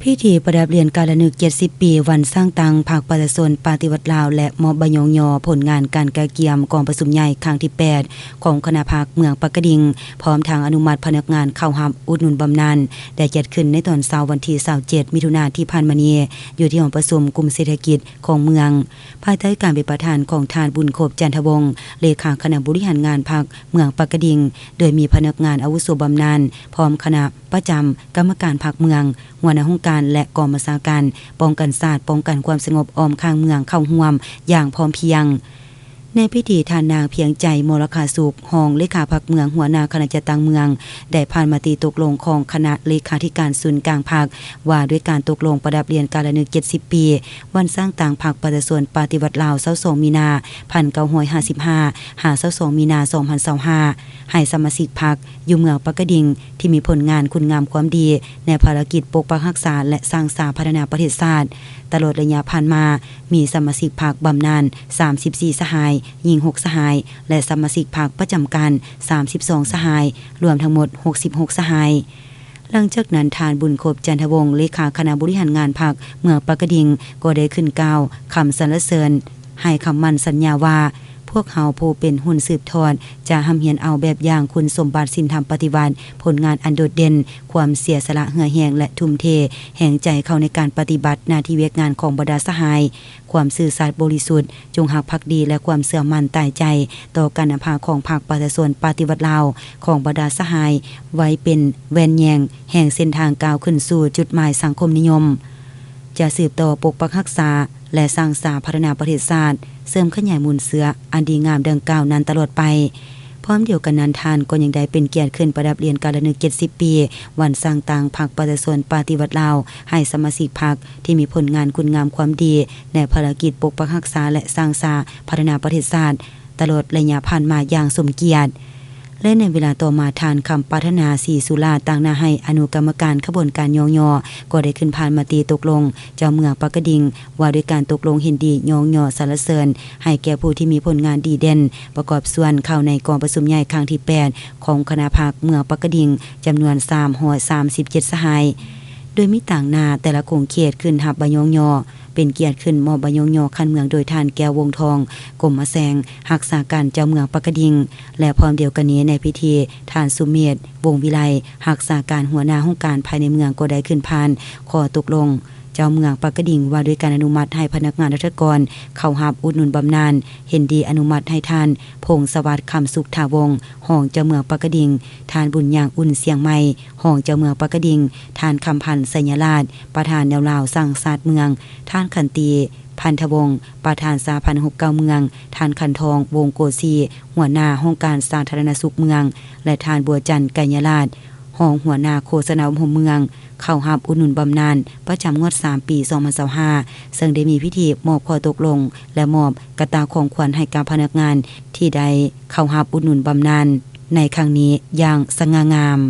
ພິທີປະດັບຫຼຽນກາລະນຶກເຈັດສິບປີ ວັນສ້າງຕັ້ງພັກປະຊາຊົນປະຕິວັດລາວ ແລະ ມອບໃບຍ້ອງຍໍຜົນງານການກະກຽມກອງປະຊຸມໃຫຍ່ຄັ້ງທີແປດ ຂອງຄະນະພັກເມືອງປາກກະດິງ ພ້ອມທັງອະນຸມັດພະນັກງານເຂົ້າຮັບອຸດໜູນບຳນານ ໄດ້ຈັດຂຶ້ນໃນຕອນເຊົ້າວັນທີຊາວເຈັດ ມິຖຸນາທີ່ຜ່ານມານີ້ ຢູ່ທີ່ຫ້ອງປະຊຸມກຸ່ມເສດຖະກິດຂອງເມືອງ. ພາຍໃຕ້ການເປັນປະທານຂອງທ່ານ ບຸນຄົບ ຈັນທະວົງ ເລຂາຄະນະບໍລິຫານງານພັກເມືອງປາກກະດິງ ໂດຍມີພະນັກງານອາວຸໂສບຳນານ ພ້ອມຄະນະປະຈຳ, ກຳມະການພັກເມືອງ, ຫົວໜ້າຫ້ອງການ ແລະ ກອງບັນຊາການປ້ອງກັນຊາດ, ປ້ອງກັນຄວາມສະຫງົບອ້ອມຂ້າງເມືອງເຂົ້າຮ່ວມຢ່າງພ້ອມພຽງ. ໃນພິທີ ທ່ານນາງ ພຽງໃຈ ມໍລະຄາສຸກ ຮອງເລຂາພັກເມືອງ, ຫົວໜ້າຄະນະຈັດຕັ້ງເມືອງ ໄດ້ຜ່ານມະຕິຕົກລົງຂອງຄະນະເລຂາທິການສູນກາງພັກ ວ່າດ້ວຍການຕົກລົງປະດັບຫຼຽນກາລະນຶກເຈັດສິບປີ ວັນສ້າງຕັ້ງພັກປະຊາຊົນປະຕິວັດລາວ ຊາວສອງ ມີນາ ພັນເກົ້າຮ້ອຍຫ້າສິບຫ້າ ຫາ ຊາວສອງ ມີນາ ສອງພັນຊາວຫ້າ ໃຫ້ສະມາຊິກພັກຢູ່ເມືອງປາກກະດິງ ທີ່ມີຜົນງານຄຸນງາມຄວາມດີໃນພາລະກິດປົກປັກຮັກສາ ແລະ ສ້າງສາພັດທະນາປະເທດຊາດ. ຕະຫຼອດໄລຍະຜ່ານມາ ມີສະມາຊິກພັກບຳນານສາມສິບສີ່ສະຫາຍ, ຍິງຫົກສະຫາຍ ແລະ ສະມາຊິກພັກປະຈຳການສາມສິບສອງສະຫາຍ, ລວມທັງໝົດຫົກສິບຫົກສະຫາຍ. ຫຼັງຈາກນັ້ນ ທ່ານ ບຸນຄົບ ຈັນທະວົງ ເລຂາຄະນະບໍລິຫານງານພັກເມືອງປາກກະດິງ ກໍໄດ້ຂຶ້ນກ່າວຄຳສັນລະເສີນ ໃຫ້ຄຳໝັ້ນສັນຍາວ່າ ພວກເຮົາຜູ້ເປັນຮຸ່ນສືບທອດ ຈະຮ່ຳຮຽນເອົາແບບຢ່າງຄຸນສົມບັດສິນທຳປະຕິວັດ, ຜົນງານອັນໂດດເດັ່ນ, ຄວາມເສຍສະຫຼະເຫື່ອແຮງ ແລະ ທຸ່ມເທແຮງໃຈເຂົ້າໃນການປະຕິບັດໜ້າທີ່ວຽກງານຂອງບັນດາສະຫາຍ, ຄວາມຊື່ສັດບໍລິສຸດ, ຈົງຮັກພັກດີ ແລະ ຄວາມເຊື່ອໝັ້ນຕາຍໃຈຕໍ່ການນຳພາຂອງພັກປະຊາຊົນປະຕິວັດລາວ ຂອງບັນດາສະຫາຍ ໄວ້ເປັນແວ່ນແຍງແຫ່ງເສັ້ນທາງກ້າວຂຶ້ນສູ່ຈຸດໝາຍສັງຄົມນິຍົມ. ຈະສືບຕໍ່ປົກປັກຮັກສາ ແລະ ສ້າງສາພັດທະນາປະເທດຊາດ, ເສີມຂະຫຍາຍມູນເຊື້ອອັນດີງາມດັ່ງກ່າວນັ້ນຕະຫຼອດໄປ. ພ້ອມດຽວກັນນັ້ນ, ທ່ານກໍຍັງໄດ້ເປັນກຽດຂຶ້ນປະດັບຫຼຽນກາລະນຶກເຈັດສິບປີ ວັນສ້າງຕັ້ງພັກປະຊາຊົນປະຕິວັດລາວ ໃຫ້ສະມາຊິກພັກທີ່ມີຜົນງານຄຸນງາມຄວາມດີໃນພາລະກິດປົກປັກຮັກສາ ແລະ ສ້າງສາພັດທະນາປະເທດຊາດ ຕະຫຼອດໄລຍະຜ່ານມາຢ່າງສົມກຽດ. ແລະ ໃນເວລາຕໍ່ມາ, ທ່ານ ຄຳປາດຖະໜາ ສີສຸລາດ ຕາງໜ້າໃຫ້ອະນຸກຳມະການຂະບວນການຍ້ອງຍໍ ກໍໄດ້ຂຶ້ນຜ່ານມະຕິຕົກລົງເຈົ້າເມືອງປາກກະດິງ ວ່າດ້ວຍການຕົກລົງເຫັນດີຍ້ອງຍໍສັນລະເສີນ ໃຫ້ແກ່ຜູ້ທີ່ມີຜົນງານດີເດັ່ນ ປະກອບສ່ວນເຂົ້າໃນກອງປະຊຸມໃຫຍ່ຄັ້ງທີແປດ ຂອງຄະນະພັກເມືອງປາກກະດິງ ຈຳນວນສາມຮ້ອຍສາມສິບເຈັດສະຫາຍ. ໂດຍມີຕາງໜ້າແຕ່ລະຂົງເຂດຂຶ້ນຮັບໃບຍ້ອງຍໍ. ເປັນກຽດຂຶ້ນມອບໃບຍ້ອງຍໍຂັ້ນເມືອງໂດຍທ່ານ ແກ້ວ ວົງທອງ ກົມມະແສງ ຮັກສາການເຈົ້າເມືອງປາກກະດິງ ແລະ ພ້ອມດຽວກັນນີ້ໃນພິທີ ທ່ານ ສຸເມດ ວົງວິໄລ ຮັກສາການຫົວໜ້າຫ້ອງການພາຍໃນເມືອງ ກໍໄດ້ຂຶ້ນຜ່ານຂໍ້ຕົກລົງເຈົ້າເມືອງປາກກະດິງ ວ່າດ້ວຍການອະນຸມັດໃຫ້ພະນັກງານລັດຖະກອນເຂົ້າຮັບອຸດໜູນບຳນານ, ເຫັນດີອະນຸມັດໃຫ້ທ່ານ ພົງສະຫວັດ ຄຳສຸກຖາວົງ ຮອງເຈົ້າເມືອງປາກກະດິງ, ທ່ານ ບຸນຍາງ ອຸ່ນຊຽງໃໝ່ ຮອງເຈົ້າເມືອງປາກກະດິງ, ທ່ານ ຄຳພັນ ໄຊຍະລາດ ປະທານແນວລາວສ້າງຊາດເມືອງ, ທ່ານ ຂັນຕີ ພັນທະວົງ ປະທານສະຫະພັນຮົບເກົ້າເມືອງ, ທ່ານ ຂັນທອງ ວົງໂກສີ ຫົວໜ້າຫ້ອງການສາທາລະນະສຸກເມືອງ ແລະ ທ່ານ ບົວຈັນ ໄກຍະລາດ ຮອງຫົວໜ້າໂຄສະນາອົບຮົມເມືອງ ເຂົ້າຮັບອຸດໜູນບຳນານປະຈຳງວດສາມປີສອງພັນຊາວຫ້າ ເຊິ່ງໄດ້ມີພິທີມອບຂໍ້ຕົກລົງ ແລະ ມອບກະຕ່າຂອງຂວັນໃຫ້ກັບພະນັກງານທີ່ໄດ້ເຂົ້າຮັບອຸດໜູນບຳນານໃນຄັ້ງນີ້ຢ່າງສະຫງ່າງາມ.